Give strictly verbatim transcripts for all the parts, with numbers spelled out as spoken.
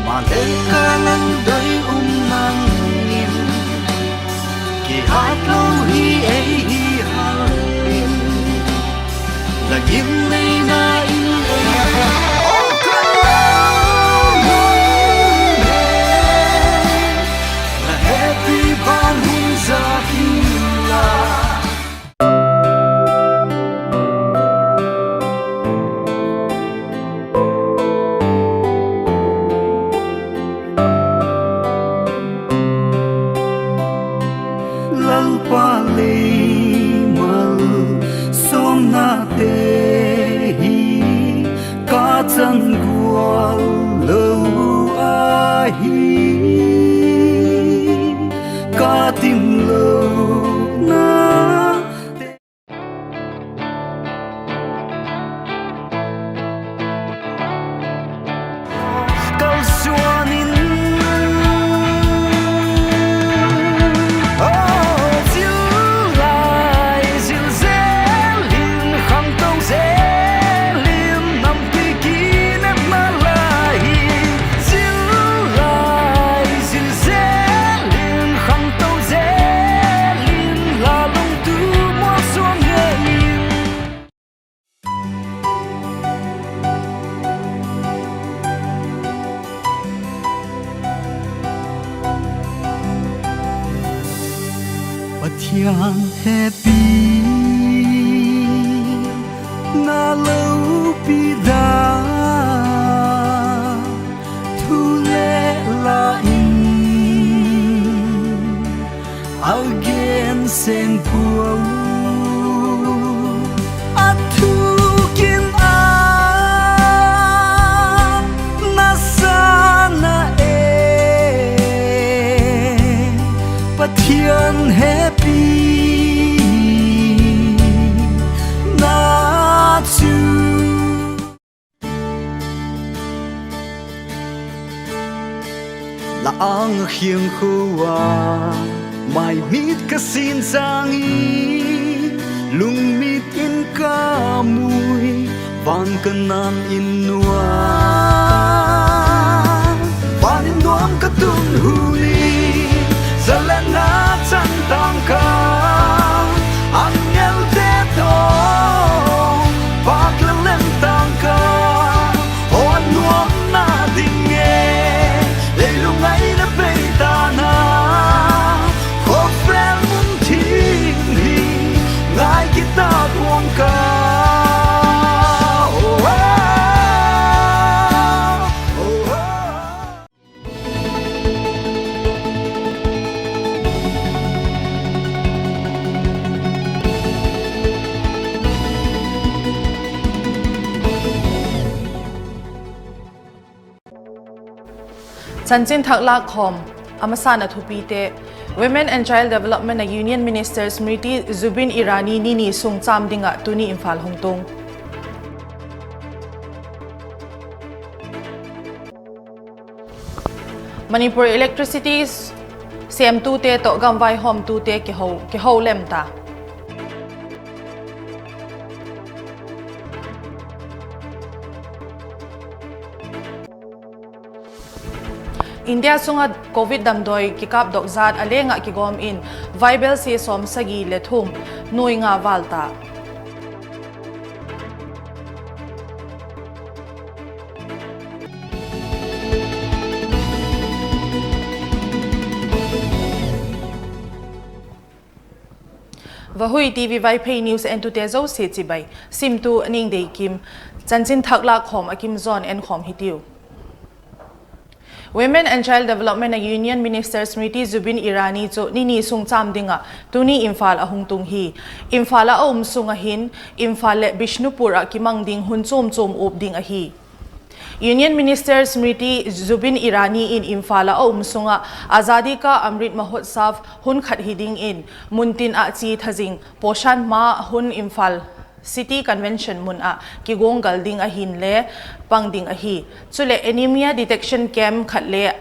Mate ka lang doi um nangin, kihat lo hi ei hi halin, lagim nei na in ei. Oh, ka lang doi um, la happy ban hun za hin la. Lalpa leimal sawmnate hi ka chang gual lo ahi, ka tim lo na. Kalsuanin, oh, zil lai, zil zelin, khangto zelin, nampi kinepna lai, zil lai, zil zelin, khangto zelin, la lungtu mo suang ngein. Pathian happy na lo pi da, thu le la in again seng puau. A thukin a nasa na e, Pathian happy na chu. La ang khiang khua, mai mit ka sin sangi, lung mit in ka mui, van ka nam in nua. Chanchin thak lak khawm a masana thupite. Women and Child Development a Union Minister Smriti Zubin Irani nini sung cham dinga tuni Imphal hung tung. Manipur Electricity semtute toh gamvai hawmtute kiho, kiho lem ta. India sunga Covid damdawi kikap dok zat a lenga kigawm in vaibelsie sawmsagi le thum nuoi nga val ta. Vahui TV Vaiphei News entute zosie chibai. Simtu Ningdei Kim. Chanchin thak lak khawm a kim zawn en khawm hitiu. Women and Child Development a Union Minister Smriti Zubin Irani chu nini sung cham dinga tuni Imphal a hung tung hi. Imphal a um sunga hin Imphal le Bishnupur a kimang ding hun chum chum up ding ahi. Union Minister Smriti Zubin Irani in Imphal a um sunga Azadi Ka Amrit Mahotsav hun khat hi ding in muntin a chi thazing Poshan Ma hun Imphal City Convention mun a kigong gal ding ahin le pang ding ahi. Chule anemia detection camp khat le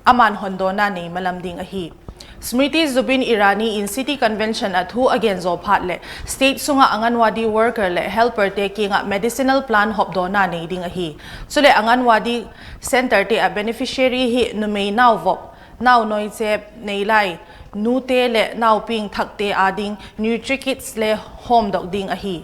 aman hondona nei malam ding ahi. Smriti Zubin Irani in City Convention a thu a gen zo phat le state sunga Anganwadi worker le helper te kinga medicinal plant hopdona nei ding ahi. Chule Anganwadi center te a beneficiary hi numei nau vop, nau noi chep nei lai, nute le nau ping thakte a ding nutri kits le hom dok ding ahi.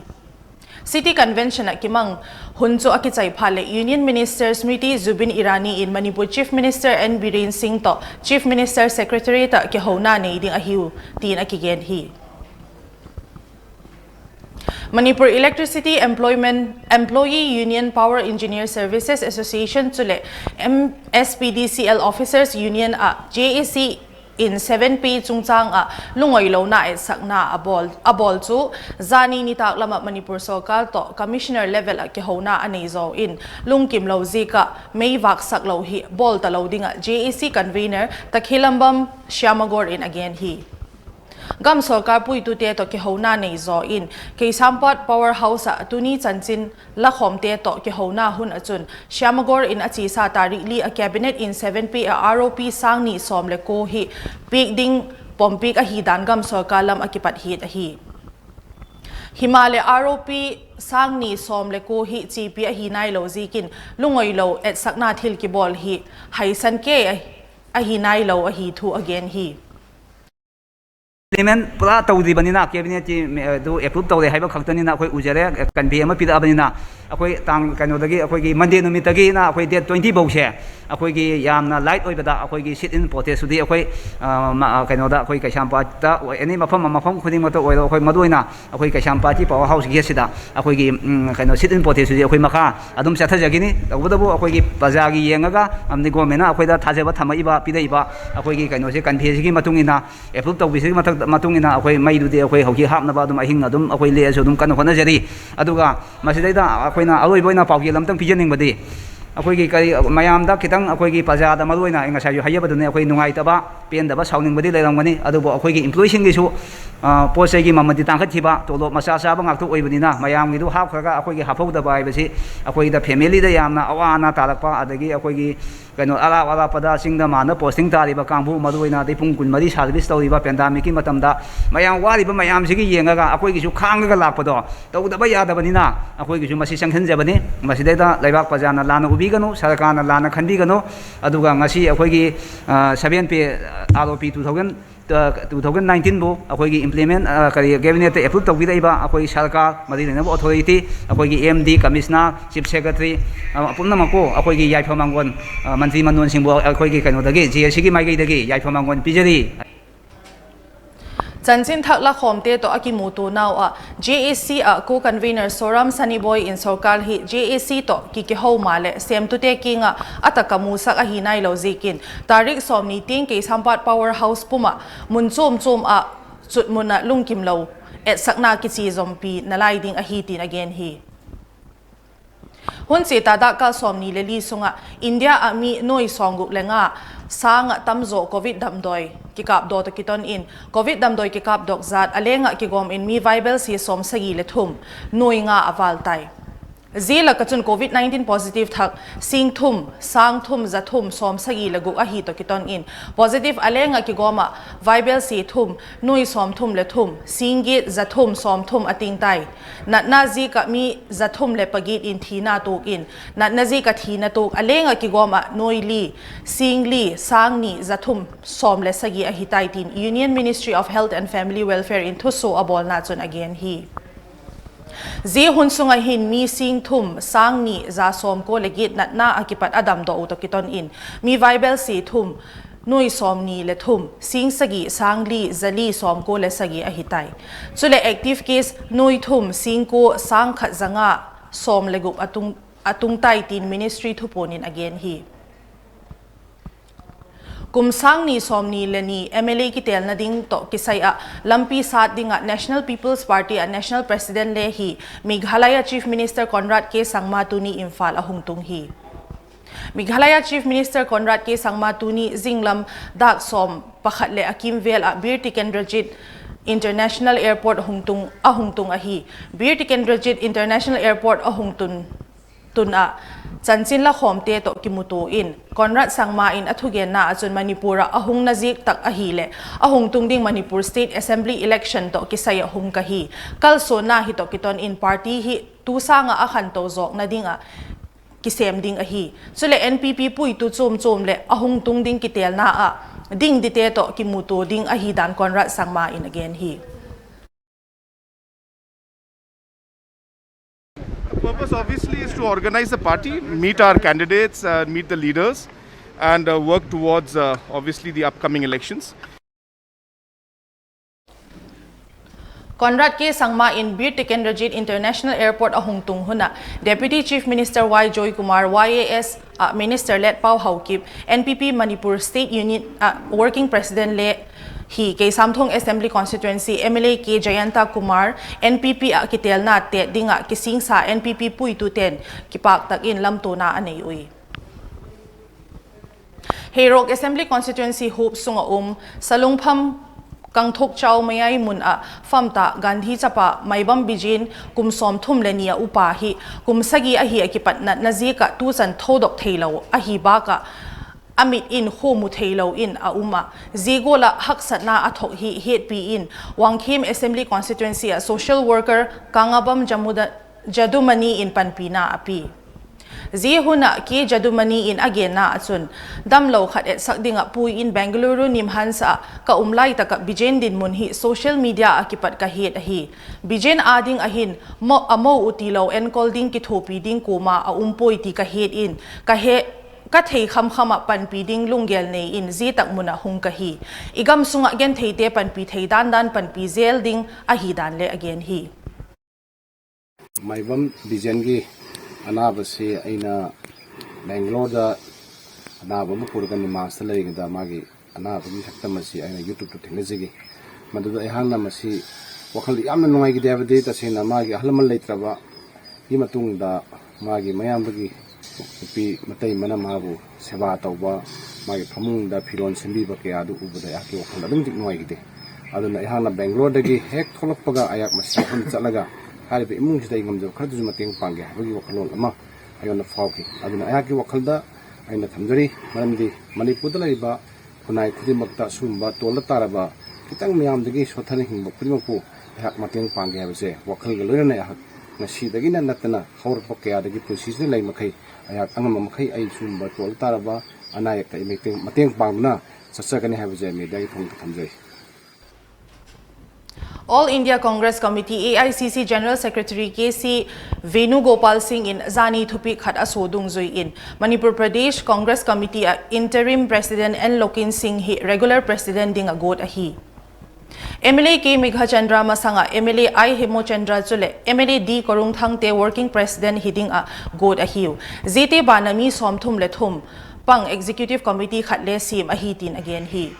City Convention a kimang hun chu a kichai phat le Union Minister Smriti Zubin Irani in Manipur Chief Minister N Biren Singh to Chief Minister Secretary ta kihona nei ding ahiu tin a kigen hi. Manipur Electricity Employment Employee Union Power Engineer Services Association chule M S P D C L Officers Union a J A C in seven P chungchang a lungoi lona etsakna abol abol chu zani nitak lama Manipur sorkar to commissioner level a kihona anei zo in lungkim lo zika meivak sak lo hi bol ta lo dinga J A C convener Takhilambam Shyamagor in again hi. Gam sorkar puitute to kihona nei zo in Keisampot Power House a tuni chanchin lakhomte to kihona hun achun Shyamagor in achisa tarik li a cabinet in seven P a R O P sang ni som le ko hi pik ding pompik ahi dan gam sorkar lam akipat hit ahi. Himale R O P sang ni som le ko hi chipi ahi nai lo zikin lungoi lo etsakna thil kibol hi haisan ke ahi nai lo ahi thu again hi. Implement ꯄꯨꯔꯥ ꯇꯧꯗ꯭ꯔꯤꯕꯅꯤꯅ cabinet ꯀꯤ ꯑꯗꯨ approve ꯇꯧꯔꯦ ꯍꯥꯏꯕ ꯈꯛꯇꯅꯤꯅ ꯑꯩꯈꯣꯏ ꯎꯖꯔꯦ, convey ꯑꯃ ꯄꯤꯔꯛꯑꯕꯅꯤꯅ ꯑꯩꯈꯣꯏ ꯇꯥꯡ ꯀꯩꯅꯣꯗꯒꯤ ꯑꯩꯈꯣꯏꯒꯤ Monday ꯅꯨꯃꯤꯠꯇꯒꯤꯅ ꯑꯩꯈꯣꯏ date twenty ꯐꯥꯎꯁꯦ ꯑꯩꯈꯣꯏꯒꯤ ꯌꯥꯝꯅ light ꯑꯣꯏꯕꯗ ꯑꯩꯈꯣꯏꯒꯤ sit in protest ꯇꯨꯗꯤ ꯑꯩꯈꯣꯏ ꯑ, ꯃ- ꯑ, ꯀꯩꯅꯣꯗ ꯑꯩꯈꯣꯏ ꯀꯩꯁꯥꯝꯄꯥꯠꯇ ꯑꯣꯏ- any ꯃꯐꯝ ꯃꯐꯝ ꯈꯨꯗꯤꯡꯃꯛꯇ ꯑꯣꯏꯔꯣ ꯑꯩꯈꯣꯏ ꯃꯔꯨ ꯑꯣꯏꯅ ꯑꯩꯈꯣꯏ ꯀꯩꯁꯥꯝꯄꯥꯠꯀꯤ Power House gate ꯁꯤꯗ ꯑꯩꯈꯣꯏꯒꯤ ꯎꯝ, ꯀꯩꯅꯣ sit in protest ꯁꯤꯗꯤ ꯑꯩꯈꯣꯏ ꯃꯈꯥ ꯑꯗꯨꯝ ꯆꯠꯊꯖꯒꯤꯅꯤ꯫ ꯇꯧꯕꯇꯕꯨ ꯑꯩꯈꯣꯏꯒꯤ ꯄ꯭ꯔꯖꯥꯒꯤ ꯌꯦꯡꯉꯒ ꯑꯃꯗꯤ government ꯅ ꯑꯩꯈꯣꯏꯗ ꯊꯥꯖꯕ ꯊꯝꯃꯛꯏꯕ ꯄꯤꯔꯛꯏꯕ ꯑꯩꯈꯣꯏꯒꯤ ꯀꯩꯅꯣꯁꯦ convey ꯁꯤꯒꯤ ꯃꯇꯨꯡ ꯏꯟꯅ approve ꯇꯧꯕꯤꯁꯤꯒꯤ ꯃꯊꯛ ꯃꯇꯨꯡ ꯏꯟꯅ ꯑꯩꯈꯣꯏ ꯃꯩꯗꯨꯗꯤ ꯑꯩꯈꯣꯏ ꯍꯧꯖꯤꯛ ꯍꯥꯞꯅꯕ ꯑꯗꯨꯝ ꯑꯍꯤꯡ ꯑꯗꯨꯝ ꯑꯩꯈꯣꯏ ꯂꯦꯛꯑꯁꯨ ꯑꯗꯨꯝ ꯀꯟꯅ ꯍꯣꯠꯅꯖꯔꯤ꯫ ꯑꯗꯨꯒ ꯃꯁꯤꯗꯩꯗ ꯑꯩꯈꯣꯏꯅ ꯑꯔꯣꯏꯕ ꯑꯣꯏꯅ ꯄꯥꯎꯖꯦꯜ ꯑꯃꯇꯪ ꯄꯤꯖꯅꯤꯡꯕꯗꯤ ꯑꯩꯈꯣꯏꯒꯤ ꯀꯔꯤ ꯃꯌꯥꯝꯗ ꯈꯤꯇꯪ ꯑꯩꯈꯣꯏꯒꯤ ꯄ꯭ꯔꯖꯥꯗ ꯃꯔꯨ ꯑꯣꯏꯅ ꯑꯩ ꯉꯁꯥꯏꯁꯨ ꯍꯥꯏꯖꯕꯗꯨꯅꯤ ꯑꯩꯈꯣꯏ ꯅꯨꯡꯉꯥꯏꯇꯕ ꯄꯦꯟꯗꯕ ꯁꯥꯎꯅꯤꯡꯕꯗꯤ ꯂꯩꯔꯝꯒꯅꯤ꯫ ꯑꯗꯨꯕꯨ ꯑꯩꯈꯣꯏꯒꯤ employee ꯁꯤꯡꯒꯤꯁꯨ ꯑ, ꯄꯣꯠ ꯆꯩꯒꯤ ꯃꯃꯜꯗꯤ ꯇꯥꯡꯈꯠꯈꯤꯕ, ꯇꯣꯂꯣꯞ ꯃꯆꯥ ꯆꯥꯕ ꯉꯥꯛꯇ ꯑꯣꯏꯕꯅꯤꯅ ꯃꯌꯥꯝꯒꯤꯗꯨ ꯍꯥꯞꯈ꯭ꯔꯒ ꯑꯩꯈꯣꯏꯒꯤ ꯍꯥꯞꯍꯧꯗꯕ ꯍꯥꯏꯕꯁꯤ ꯑꯩꯈꯣꯏꯗ family ꯗ ꯌꯥꯝꯅ ꯑꯋꯥ ꯑꯅꯥ ꯇꯥꯔꯛꯄ, ꯑꯗꯒꯤ ꯑꯩꯈꯣꯏꯒꯤ ꯀꯩꯅꯣ ꯑꯔꯥꯞ ꯑꯔꯥꯞꯄꯗ ꯆꯤꯡꯗ ꯃꯥꯟꯗ posting ꯇꯥꯔꯤꯕ ꯀꯥꯡꯕꯨ, ꯃꯔꯨ ꯑꯣꯏꯅ ꯑꯗꯩ ꯄꯨꯡ ꯀꯨꯟꯃꯔꯤ service ꯇꯧꯔꯤꯕ pandemic ꯀꯤ ꯃꯇꯝꯗ ꯃꯌꯥꯝ ꯋꯥꯔꯤꯕ ꯃꯌꯥꯝꯁꯤꯒꯤ ꯌꯦꯡꯉꯒ ꯑꯩꯈꯣꯏꯒꯤꯁꯨ ꯈꯥꯡꯉꯒ ꯂꯥꯛꯄꯗꯣ ꯇꯧꯗꯕ ꯌꯥꯗꯕꯅꯤꯅ ꯑꯩꯈꯣꯏꯒꯤꯁꯨ ꯃꯁꯤ ꯆꯪꯁꯤꯟꯖꯕꯅꯤ꯫ ꯃꯁꯤꯗꯩꯗ ꯂꯩꯕꯥꯛ ꯄ꯭ꯔꯖꯥꯅ ꯂꯥꯟꯅ ꯎꯕꯤꯒꯅꯨ, ꯁꯔꯀꯥꯔꯅ ꯂꯥꯟꯅ ꯈꯟꯕꯤꯒꯅꯨ꯫ ꯑꯗꯨꯒ ꯉꯁꯤ ꯑꯩꯈꯣꯏꯒꯤ ꯑ, seven P R O P two thousand two thousand nineteen ꯕꯨ ꯑꯩꯈꯣꯏꯒꯤ implement ꯑ, ꯀꯔꯤ cabinet ꯇ approve ꯇꯧꯕꯤꯔꯛꯏꯕ ꯑꯩꯈꯣꯏ ꯁꯔꯀꯥꯔ ꯃꯔꯤ ꯂꯩꯅꯕ authority, ꯑꯩꯈꯣꯏꯒꯤ M D, commissioner, chief secretary, ꯑ, ꯄꯨꯝꯅꯃꯛꯄꯨ ꯑꯩꯈꯣꯏꯒꯤ ꯌꯥꯏꯐ ꯃꯥꯡꯒꯣꯟ, ꯑ, ꯃꯟꯇ꯭ꯔꯤ ꯃꯟꯗꯣꯟꯁꯤꯡꯕꯨ ꯑꯩꯈꯣꯏꯒꯤ ꯀꯩꯅꯣꯗꯒꯤ J A C ꯒꯤ ꯃꯥꯏꯀꯩꯗꯒꯤ ꯌꯥꯏꯐ ꯃꯥꯡꯒꯣꯟ ꯄꯤꯖꯔꯤ꯫ Chanchin thak lakhawmte tawh a kimutuo nau ah J A C ah co-convener Soram Sunny Boy in sorkar hi J A C tawh kikihou maleh semtute kiang ah a taka musak ahi nailo ziakin, tarik sawmni tiang Keisampat Power House pum ah mun chuam chuam ah chutmun ah lungkimlo etsakna kichi zompi nalai ding ahi tin a gen hi. Hun chia tadak kal sawmni le li sung ah India ah mi nuai sawmguk le nga sang ah tamzaw Covid damdawi kikapdaw tawh kiton in, Covid damdawi kikapdawk zat a leng ah kigawm in mi vaibelsie sawmsagi le thum, nuai nga a val tai. Zia lak ah chun Covid nineteen positive thak sing thum, sang thum, za thum, sawmsagi le guk ahi tawh kiton in, positive a leng ah kigawm ah vaibelsie thum, nuai sawmthum le thum, sing giat, za thum, sawmthum a ting tai. Natna ziak ah mi za thum le pagiat in thina tuak in, natna ziak ah thina tuak a leng ah kigawm ah nuai li, sing li, sang ni, za thum, sawm le sagi ahi tai tin Union Ministry of Health and Family Welfare in thusuah a bawlna chun a gen hi. Zia hun sung ah hin mi sing thum, sang ni, za sawmkua le giat natna a kipat a damdaw u tawh kiton in, mi vaibelsie thum, nuai sawmni le thum, sing sagi, sang li, za li, sawmkua le sagi ahi tai. Chuleh active case nuai thum, sing kua, sang khat, za nga, sawm le guk a tung, a tung tai tin Ministry thupuan in a gen hi. Kum sang ni sawmni le ni M L A kitelna ding tawh kisai ah lampi sat ding ah National People's Party ah National President le hi Meghalaya Chief Minister Conrad K Sangma tuni Imphal a hung tung hi. Meghalaya Chief Minister Conrad K Sangma tuni zinglam dak sawm pakhat le a kimvel ah Bir Tikendrajit International Airport hung tung, a hung tung ahi. Bir Tikendrajit International Airport a hung tun tun ah chanchin lakhawmte tawh kimutuo in, Conrad Sangma in a thugenna ah chun Manipur ah a hungna ziak tak ahileh a hung tung ding Manipur State Assembly election tawh kisai ah hung ka hi. Kalsuanna hi tawh kiton in party hi tu sang ah a khanto zawkna ding ah kisem ding ahi. Chuleh N P P puitu chuam chuam le a hung tung ding kitelna ah ding dite tawh kimutuo ding ahi dan Conrad Sangma in a gen hi. The purpose obviously is to organize the party, meet our candidates, uh, meet the leaders, and uh, work towards uh, obviously the upcoming elections. Conrad K Sangma in Bir Tikendrajit International Airport a hung tung hun a Deputy Chief Minister Y Joykumar, Y A S a Minister Letpao Haokip, N P P Manipur State Unit a Working President le hi Keisamthong Assembly Constituency M L A K Jayanta Kumar, N P P a kitelna te ding a kisingsa N P P puitu ten kipak tak in lamtona a nei ui. Heirok Assembly Constituency hup sung a um Salungpham Kangthokchau Mayai mun a famta Gandhi chapa Maibam Bijen kum som thum le ni a upa hi kum sagi a hi a kipat natna ziak a tuchan thodok theilo a hi bak a a mit in khomu theilo in a um a, zia gual a haksatna a thok hi hetpi in Wangkhem Assembly Constituency a social worker Kangabam Jamuda Jadumani in panpina a pi. Zia hun a K Jadumani in a genna a chun, damlo khat etsak ding a pui in Bengaluru Nimhans a ka um lai tak a Bijen dinmun hi social media a kipat ka het ahi. Bijen a ding a hin, mo, a mo u tilo enkol ding kithopi ding koma a um poi ti ka het in, ka he, ka thei khamkham a panpi ding lunggel nei in zia tak mun a hung ka hi. I gam sung a gentheite panpi thei dandan panpi zel ding ahi dan le a gen hi. ꯃꯥꯏꯕꯝ ꯕꯤꯖꯦꯟꯒꯤ ꯑꯅꯥꯕꯁꯤ ꯑꯩꯅ ꯕꯦꯡꯒ꯭ꯂꯣꯔꯗ ꯑꯅꯥꯕ ꯑꯃ ꯄꯨꯔꯒ ꯅꯤꯃꯥꯟꯁꯇ ꯂꯩꯔꯤꯉꯩꯗ ꯃꯥꯒꯤ ꯑꯅꯥꯕꯒꯤ ꯁꯛꯇꯝ ꯑꯁꯤ ꯑꯩꯅ ꯌꯨꯇ꯭ꯌꯨꯕꯇ ꯊꯦꯡꯅꯖꯈꯤ꯫ ꯃꯗꯨꯗ ꯑꯩꯍꯥꯛꯅ ꯃꯁꯤ ꯋꯥꯈꯜꯗ ꯌꯥꯝꯅ ꯅꯨꯡꯉꯥꯏꯈꯤꯗꯦ, ꯍꯥꯏꯕꯗꯤ ꯇꯁꯦꯡꯅ ꯃꯥꯒꯤ ꯑꯍꯜ ꯂꯃꯟ ꯂꯩꯇ꯭ꯔꯕꯒꯤ ꯃꯇꯨꯡꯗ ꯃꯥꯒꯤ ꯃꯌꯥꯝꯕꯒꯤ ꯅꯨꯄꯤ ꯃꯇꯩꯃꯅ ꯃꯥꯕꯨ ꯁꯦꯕꯥ ꯇꯧꯕ, ꯃꯥꯒꯤ ꯐꯃꯨꯡꯗ ꯐꯤꯔꯣꯜ ꯁꯦꯝꯕꯤꯕ ꯀꯌꯥ ꯑꯗꯨ ꯎꯕꯗ ꯑꯩꯍꯥꯛꯀꯤ ꯋꯥꯈꯜꯗ ꯑꯗꯨꯛꯀꯤ ꯃꯇꯤꯛ ꯅꯨꯡꯉꯥꯏꯈꯤꯗꯦ꯫ ꯑꯗꯨꯅ ꯑꯩꯍꯥꯛꯅ ꯕꯦꯡꯒ꯭ꯂꯣꯔꯗꯒꯤ ꯍꯦꯛ ꯊꯣꯛꯂꯛꯄꯒ ꯑꯩꯍꯥꯛ ꯃꯁꯤ ꯃꯐꯝꯗ ꯆꯠꯂꯒ ꯍꯥꯏꯔꯤꯕ ꯏꯃꯨꯡꯁꯤꯗ ꯑꯩ ꯉꯝꯖꯕ ꯈꯔꯗꯁꯨ ꯃꯇꯦꯡ ꯄꯥꯡꯒꯦ ꯍꯥꯏꯕꯒꯤ ꯋꯥꯈꯜꯂꯣꯟ ꯑꯃ ꯑꯩꯉꯣꯟꯗ ꯐꯥꯎꯈꯤ꯫ ꯑꯗꯨꯅ ꯑꯩꯍꯥꯛꯀꯤ ꯋꯥꯈꯜꯗ ꯑꯩꯅ ꯊꯝꯖꯔꯤ, ꯃꯔꯝꯗꯤ ꯃꯅꯤꯄꯨꯔꯗ ꯂꯩꯔꯤꯕ ꯈꯨꯟꯅꯥꯏ ꯈꯨꯗꯤꯡꯃꯛꯇ ꯑꯁꯤꯒꯨꯝꯕ ꯇꯣꯜꯂ ꯇꯥꯔꯕ ꯈꯤꯇꯪ ꯃꯌꯥꯝꯗꯒꯤ ꯁꯣꯠꯊꯅ ꯍꯤꯡꯕ ꯈꯨꯗꯤꯡꯃꯛꯄꯨ ꯑꯩꯍꯥꯛ ꯃꯇꯦꯡ ꯄꯥꯡꯒꯦ ꯍꯥꯏꯕꯁꯦ ꯋꯥꯈꯜꯒ ꯂꯣꯏꯅꯅ ꯑꯩꯍꯥꯛ ꯉꯁꯤꯗꯒꯤ ꯅꯠꯇꯅ ꯍꯧꯔꯛꯄ ꯀꯌꯥꯗꯒꯤ ꯄꯨꯟꯁꯤꯁꯤꯗ ꯂꯩ ꯃꯈꯩ ꯑꯩꯍꯥꯛ ꯑꯉꯝꯕ ꯃꯈꯩ ꯑꯩ ꯁꯤꯒꯨꯝꯕ ꯇꯣꯜꯂ ꯇꯥꯔꯕ ꯑꯅꯥ ꯑꯌꯦꯛꯇ ꯑꯩ ꯃꯇꯦꯡ ꯄꯥꯡꯗꯨꯅ ꯆꯠꯆꯒꯅꯤ ꯍꯥꯏꯕꯁꯦ ꯃꯦꯗꯤꯌꯥꯒꯤ ꯊꯣꯡꯗ ꯊꯝꯖꯔꯤ꯫ All India Congress Committee, A I C C General Secretary K C Venugopal Singh in zani thupik khat a sodung zui in Manipur Pradesh Congress Committee a Interim President N Loken Singh hi Regular President ding a got ahi. MLA K Meghachandra masanga MLA I Hemochandra chule MLA D Korungthang te working president hiding a got ahiu. Zite bana mi som thum le thum pang executive committee khat le sim ahi tin again hi.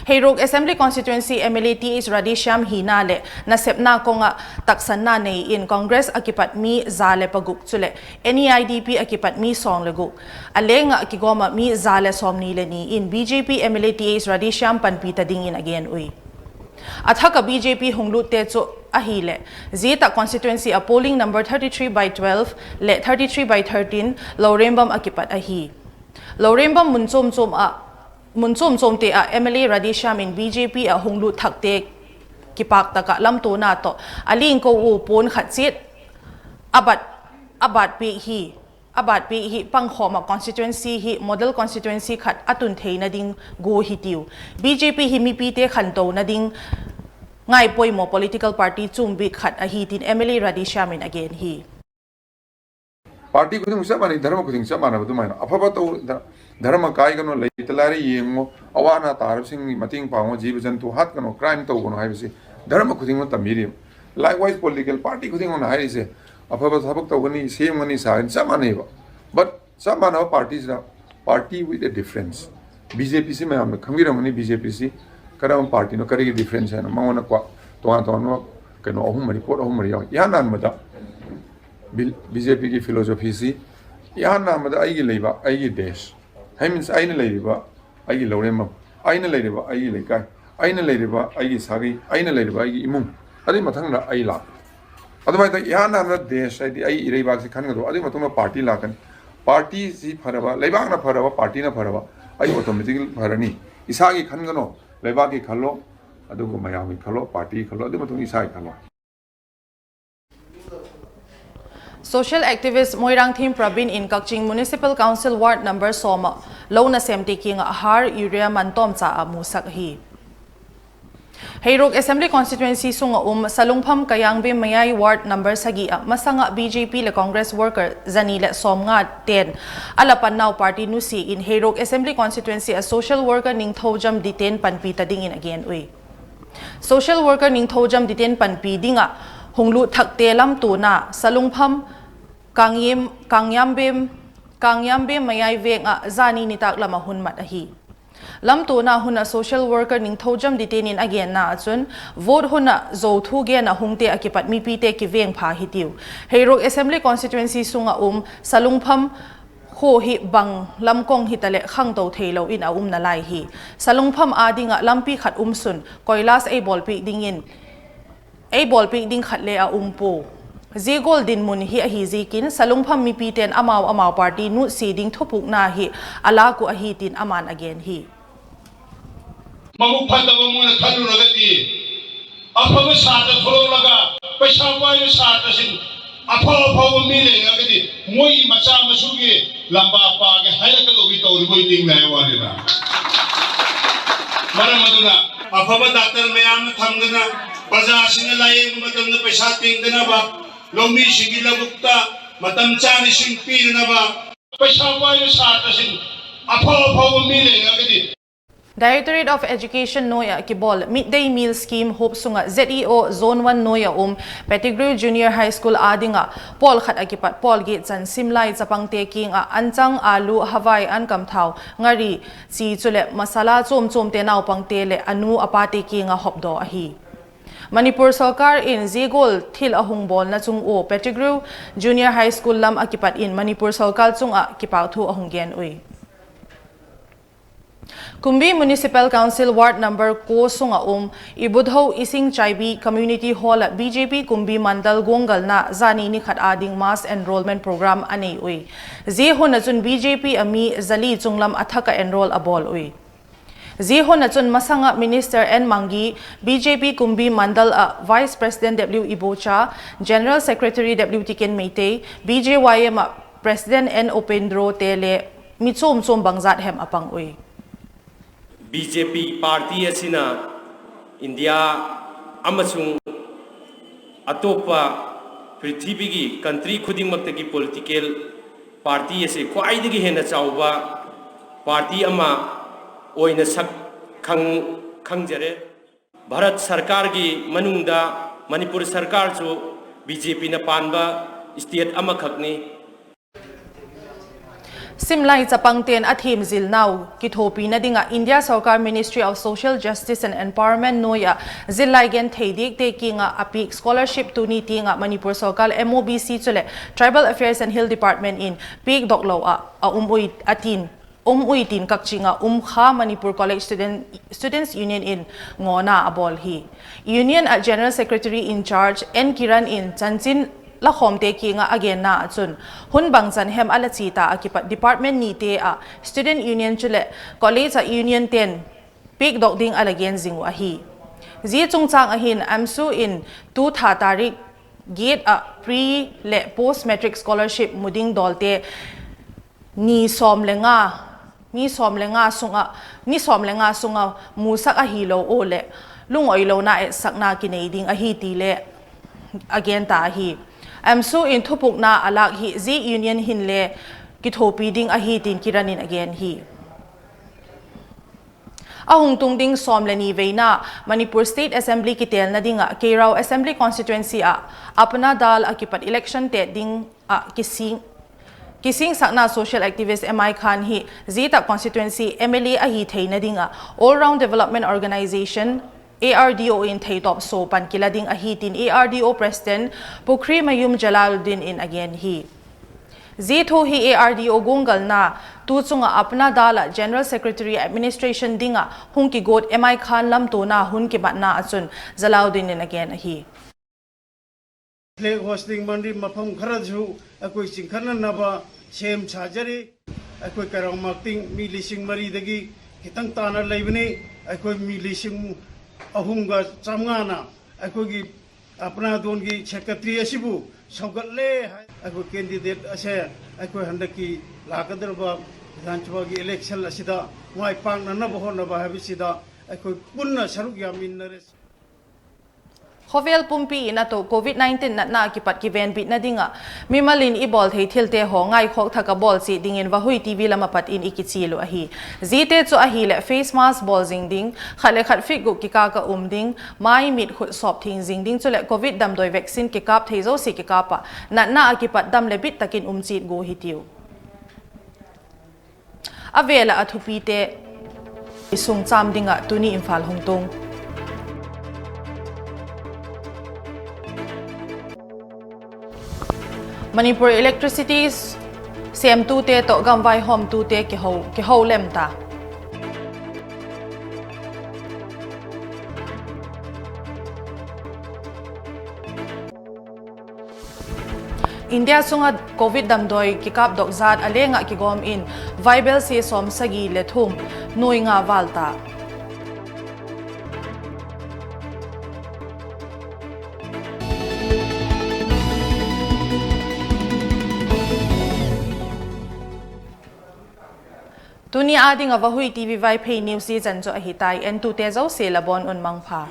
Heirok Assembly Constituency MLA Th Radheshyam hina le nasepna konga taksanna nei in Congress akipat mi za le paguk chule NEIDP akipat mi song le guk. Alenga kigoma mi za le som ni le ni in BJP MLA Th Radheshyam panpi ta ding in again ui. Athaka BJP hunglut te chu ahile, zita constituency a polling number thirty-three by twelve le thirty-three by thirteen Lorembam akipat ahi. Lorembam mun chom chom a, mun chom chom te a MLA Radheshyam in BJP a hunglut thak te kipak taka lamto na to aling ko u pon khat chit abat abat pi hi abat pi hi pangkhoma constituency hi model constituency khat atun theina ding go hi tiu. BJP hi mipi te khanto na ding ngai poimo political party chumbi khat ahi tin MLA Radheshyam in again hi. Party ꯈꯨꯗꯤꯡꯃꯛ ꯆꯞ ꯃꯥꯟꯅꯩ, ꯙꯔꯃ ꯈꯨꯗꯤꯡ ꯆꯞ ꯃꯥꯟꯅꯕ ꯑꯗꯨꯃꯥꯏꯅ꯫ ꯑꯐꯕ ꯇꯧ, ꯙ-, ꯙꯔꯃ ꯀꯥꯏꯒꯅꯣ, ꯂꯩꯇ ꯂꯥꯏꯔ ꯌꯦꯡꯉꯣ, ꯑꯋꯥ ꯑꯅꯥ ꯇꯥꯔꯕꯁꯤꯡꯒꯤ ꯃꯇꯦꯡ ꯄꯥꯡꯉꯣ, ꯖꯤꯕ ꯖꯟꯇꯨ ꯍꯥꯠꯀꯅꯣ, crime ꯇꯧꯒꯅꯣ ꯍꯥꯏꯕꯁꯤ ꯙꯔꯃ ꯈꯨꯗꯤꯡꯃꯛ ꯇꯝꯕꯤꯔꯤ꯫ Likewise, political party ꯈꯨꯗꯤꯡꯃꯛꯅ ꯍꯥꯏꯔꯤꯁꯦ ꯑꯐꯕ ꯊꯕꯛ ꯇꯧꯒꯅꯤ, ꯁꯦꯝꯒꯅꯤ, ꯁꯥꯒꯅꯤ, ꯆꯞ ꯃꯥꯟꯅꯩꯕ꯫ But ꯆꯞ ꯃꯥꯟꯅꯕ party ꯁꯤꯗ party with a difference꯫ BJP ꯁꯤ ꯃꯌꯥꯝꯅ ꯈꯪꯕꯤꯔꯝꯒꯅꯤ, BJP ꯁꯤ ꯀꯔꯝꯕ party ꯅꯣ, ꯀꯔꯤꯒꯤ difference ꯍꯥꯏꯅ ꯃꯉꯣꯟꯗ ꯀ꯭ꯋꯥ-, ꯇꯣꯉꯥꯟ ꯇꯣꯉꯥꯟꯕ ꯀꯩꯅꯣ ꯑꯍꯨꯝ ꯃꯔꯤ, ꯄꯣꯠ ꯑꯍꯨꯝ ꯃꯔꯤ ꯌꯥꯎꯏ꯫ ꯏꯍꯥꯟ ꯍꯥꯟꯕꯗ ꯕꯤ-, BJP ꯒꯤ philosophy ꯁꯤ ꯏꯍꯥꯟ ꯍꯥꯟꯕꯗ ꯑꯩꯒꯤ ꯂꯩꯕꯥꯛ, ꯑꯩꯒꯤ ꯗꯦꯁ, that means ꯑꯩꯅ ꯂꯩꯔꯤꯕ ꯑꯩꯒꯤ ꯂꯧꯔꯦꯝꯕꯝ, ꯑꯩꯅ ꯂꯩꯔꯤꯕ ꯑꯩꯒꯤ ꯂꯩꯀꯥꯏ, ꯑꯩꯅ ꯂꯩꯔꯤꯕ ꯑꯩꯒꯤ ꯁꯥꯒꯩ, ꯑꯩꯅ ꯂꯩꯔꯤꯕ ꯑꯩꯒꯤ ꯏꯃꯨꯡ, ꯑꯗꯨꯒꯤ ꯃꯊꯪꯗ ꯑꯩ ꯂꯥꯛ꯫ ꯑꯗꯨꯃꯥꯏꯅ ꯇꯧ-, ꯏꯍꯥꯟ ꯍꯥꯟꯕꯗ ꯗꯦꯁ, ꯍꯥꯏꯗꯤ ꯑꯩ ꯏꯔꯩꯕꯥꯛꯁꯤ ꯈꯟꯒꯗꯧꯕ, ꯑꯗꯨꯒꯤ ꯃꯇꯨꯡꯗ party ꯂꯥꯛꯀꯅꯤ꯫ Party ꯁꯤ ꯐꯔꯕ, ꯂꯩꯕꯥꯛꯅ ꯐꯔꯕ, party ꯅ ꯐꯔꯕ, ꯑꯩ automatically ꯐꯔꯅꯤ꯫ ꯏꯁꯥꯒꯤ ꯈꯟꯒꯅꯣ, ꯂꯩꯕꯥꯛꯀꯤ ꯈꯜꯂꯣ, ꯑꯗꯨꯒ ꯃꯌꯥꯝꯒꯤ ꯈꯜꯂꯣ, party ꯒꯤ ꯈꯜꯂꯣ, ꯑꯗꯨꯒꯤ ꯃꯇꯨꯡ ꯏꯁꯥꯒꯤ ꯈꯜꯂꯣ꯫ Social activist Moirangthem Pravin in Kakching Municipal Council Ward number soma louna semte kinga ahar urea mantom cha a musak hi. Heirok Assembly Constituency sunga um Salungpham Kayangbem Mayai Ward number sagi a masanga B J P le Congress worker zani le somnga ten ala pannau party nusi in Heirok Assembly Constituency a social worker Ningthoujam Diten panpi ta dingin again ui. Social worker Ningthoujam Diten panpi dinga hunglu thakte lamtona Salungpham Kangyem Kangyambem Kangyambem Mayai veng a zani nitak lama hun mat ahi. Lamtona huna social worker Ningthoujam Ditenin agenna achun vote huna zo thu gena hungte akipat mipite kiveng pha hitiu. Heirok Assembly Constituency sunga um Salungpham kho hi bang lamkong hitale khangto theilo in a umna lai hi. Salungpham a dinga lampi khat umsun koilas ei bolpi dingin ei bolpi ding khat le a umpo. Zegol dinmun hi ahi zikin Salungpham mipiten amau amau party nusi ding thupukna hi alaku ahi tin aman again hi. ꯃꯕꯨꯛ ꯐꯠꯇꯕ ꯃꯣꯏꯅ ꯈꯜꯂꯨꯔꯒꯗꯤ ꯑꯐꯕ ꯁꯥꯇ꯭ꯔ ꯊꯣꯛꯂꯛꯂꯒ ꯄꯩꯁꯥ ꯄꯥꯏꯕ ꯁꯥꯇ꯭ꯔꯁꯤꯡ ꯑꯐꯥꯎ ꯑꯐꯥꯎꯕ ꯃꯤ ꯂꯩꯔꯒꯗꯤ ꯃꯣꯏꯒꯤ ꯃꯆꯥ ꯃꯁꯨꯒꯤ ꯂꯝꯕꯥ ꯄꯥꯒꯦ ꯍꯥꯏꯔꯛꯀꯗꯧꯒꯤ ꯇꯧꯔꯤꯕ ꯑꯣꯏꯅꯤꯡꯂꯦ ꯍꯥꯏꯕ ꯋꯥꯅꯤꯗ꯫ ꯃꯔꯝ ꯑꯗꯨꯅ ꯑꯐꯕ ꯗꯥꯛꯇꯔ ꯃꯌꯥꯝ ꯑꯃ ꯊꯝꯗꯅ ꯄ꯭ꯔꯖꯥꯁꯤꯡꯅ ꯂꯥꯌꯦꯡꯕ ꯃꯇꯝꯗ ꯄꯩꯁꯥ ꯇꯤꯡꯗꯅꯕ, ꯂꯧꯃꯤꯁꯤꯡꯒꯤ ꯂꯧꯕꯨꯛꯇ ꯃꯇꯝ ꯆꯥꯅ ꯏꯁꯤꯡ ꯄꯤꯅꯅꯕ ꯄꯩꯁꯥ ꯄꯥꯏꯕ ꯁꯥꯇ꯭ꯔꯁꯤꯡ ꯑꯐꯥꯎ ꯑꯐꯥꯎꯕ ꯃꯤ ꯂꯩꯔꯒꯗꯤ Directorate of Education noya kibol Midday Meal Scheme hop sunga Z E O Zone one noya um Pettigrew Junior High School adinga pol khat akipat pol gi chan simlai chapang te king a anchang alu hawai an kamthau ngari chi chule masala chom chom te naupang te le anu apa te king a hopdo ahi. Manipur Sorkar in zegol thil ahung bolna chung o Pettigrew Junior High School lam akipat in Manipur Sorkar chung a kipauthu ahung gen ui. Kumbi Municipal Council Ward number ko sunga um Ibudhou Ising Chaibi Community Hall a B J P Kumbi Mandal gongalna zani nikhat ading mass enrollment program anei ui. Zi huna chun B J P ami zali chunglam athaka enroll abol ui. Zi huna chun masanga Minister N Mangi, B J P Kumbi Mandal a Vice President W Ibocha, General Secretary W Tiken Meitei, B J Y M a President N Upendro te le mi chom chom bangzat hem apang ui. B J P party ꯑꯁꯤꯅ India ꯑꯃꯁꯨꯡ ꯑꯇꯣꯞꯄ ꯄ꯭ꯔꯤꯊꯤꯕꯤꯒꯤ country ꯈꯨꯗꯤꯡꯃꯛꯇꯒꯤ political party ꯑꯁꯤ ꯈ꯭ꯋꯥꯏꯗꯒꯤ ꯍꯦꯟꯅ ꯆꯥꯎꯕ party ꯑꯃ ꯑꯣꯏꯅ ꯁꯛ ꯈꯪ-, ꯈꯪꯖꯔꯦ꯫ ꯚꯥꯔꯠ ꯁꯔꯀꯥꯔꯒꯤ ꯃꯅꯨꯡꯗ ꯃꯅꯤꯄꯨꯔ ꯁꯔꯀꯥꯔꯁꯨ ꯕꯤ ꯖꯦ ꯄꯤꯅ ꯄꯥꯟꯕ ꯁ꯭ꯇꯦꯠ ꯑꯃꯈꯛꯅꯤ꯫ simlai chapangten a themzilnau kithopi nadinga India Sorkar Ministry of Social Justice and Empowerment noia zillai gen theidik te kinga a pik scholarship tuni tinga Manipur Sorkar M O B C chule Tribal Affairs and Hill Department in pik doklo a a um ui atin um ui tin kakchinga um kha Manipur College Student, Students Union in ngona abol hi. Union a General Secretary in Charge N Kiran in chanchin lakhom te kinga agenna achun hun bangchan hem ala chita akipat department ni te a student union chule college a union ten pik dok ding ala gen zingu ahi. Zi chungchang ahin amsu in tu tha tarik gate a pre le post matric scholarship muding dolte ni som le nga, ni som le nga sunga, ni som le nga sunga musak ahi lo o le lungoi lo na e sakna kinei ding ahi ti le agen ta ahi. Amsu in thupukna alak hi zi union hin le kithopi ding ahi tin Kiran in agen hi. Ahung tung ding som le ni veina Manipur State Assembly kitel nadinga Keirao Assembly Constituency a Apna Dal akipat election te ding a kising kising sakna social activist M I Khan hi zita constituency M L A ahi theina dinga All Round Development Organization A R D O in theitop so pan kila ding ahi tin A R D O President Pukhri Mayum Jalaluddin in agen hi. Zi thu hi A R D O gungal na tu chunga Apna Dal a General Secretary Administration dinga hung kigot M I Khan lam tu na hun kimat na achun Jalaluddin in agen ahi. Flag hosting ꯃꯟꯗꯤ ꯃꯐꯝ ꯈꯔꯗꯁꯨ ꯑꯩꯈꯣꯏ ꯆꯤꯡꯈꯠꯅꯅꯕ ꯁꯦꯝ ꯁꯥꯖꯔꯤ꯫ ꯑꯩꯈꯣꯏ ꯀꯩꯔꯥꯎ ꯃꯥꯔꯇꯤꯡ ꯃꯤ ꯂꯤꯁꯤꯡ ꯃꯔꯤꯗꯒꯤ ꯈꯤꯇꯪ ꯇꯥꯅ ꯂꯩꯕꯅꯤ꯫ ꯑꯩꯈꯣꯏ ꯃꯤ ꯂꯤꯁꯤꯡ ꯑꯍꯨꯝꯒ ꯆꯥꯝꯃꯉꯥꯅ ꯑꯩꯈꯣꯏꯒꯤ ꯑꯄꯅꯥꯗꯣꯟꯒꯤ ꯁꯦꯀ꯭ꯔꯦꯇꯔꯤ ꯑꯁꯤꯕꯨ ꯁꯧꯒꯠꯂꯦ ꯍꯥꯏ꯫ ꯑꯩꯈꯣꯏ ꯀꯦꯟꯗꯤꯗꯦꯠ ꯑꯁꯦ ꯑꯩꯈꯣꯏ ꯍꯟꯗꯛꯀꯤ ꯂꯥꯛꯀꯗꯧꯔꯤꯕ ꯕꯤꯙꯥꯟ ꯁꯚꯥꯒꯤ ꯏꯂꯦꯛꯁꯟ ꯑꯁꯤꯗ ꯃꯥꯏ ꯄꯥꯛꯅꯅꯕ ꯍꯣꯠꯅꯕ ꯍꯥꯏꯕꯁꯤꯗ ꯑꯩꯈꯣꯏ ꯄꯨꯟꯅ ꯁꯔꯨꯛ ꯌꯥꯃꯤꯟꯅꯔꯦ꯫ Khovel pumpi in atu Covid nineteen natna akipat kivenbitna dinga mimalin ibol thei thilte ho ngaikhok thaka bol chi dingin Vahui T V lama pat in ikichilu ahi. Zite chu ahile face mask bol jing ding, khat le khat feet gu kikaka um ding, mai mit khut sop thing jing ding chule Covid damdoi vaccine kikap thei jouse kikapa, natna akipat dam le bit takin um chit gu hitiu. Avela athupite isung cham dinga tuni Imphal hungtung. Manipur Electricity semtute to gamvai homtute kihou, kihou lemta. India sunga Covid damdoi kikap dok jat alenga kigom in vaibel se som sagi le thum nui nga valta. Tuni adinga Vahui T V Vaiphei news season chu ahitai, entute jouse labon un mangpha.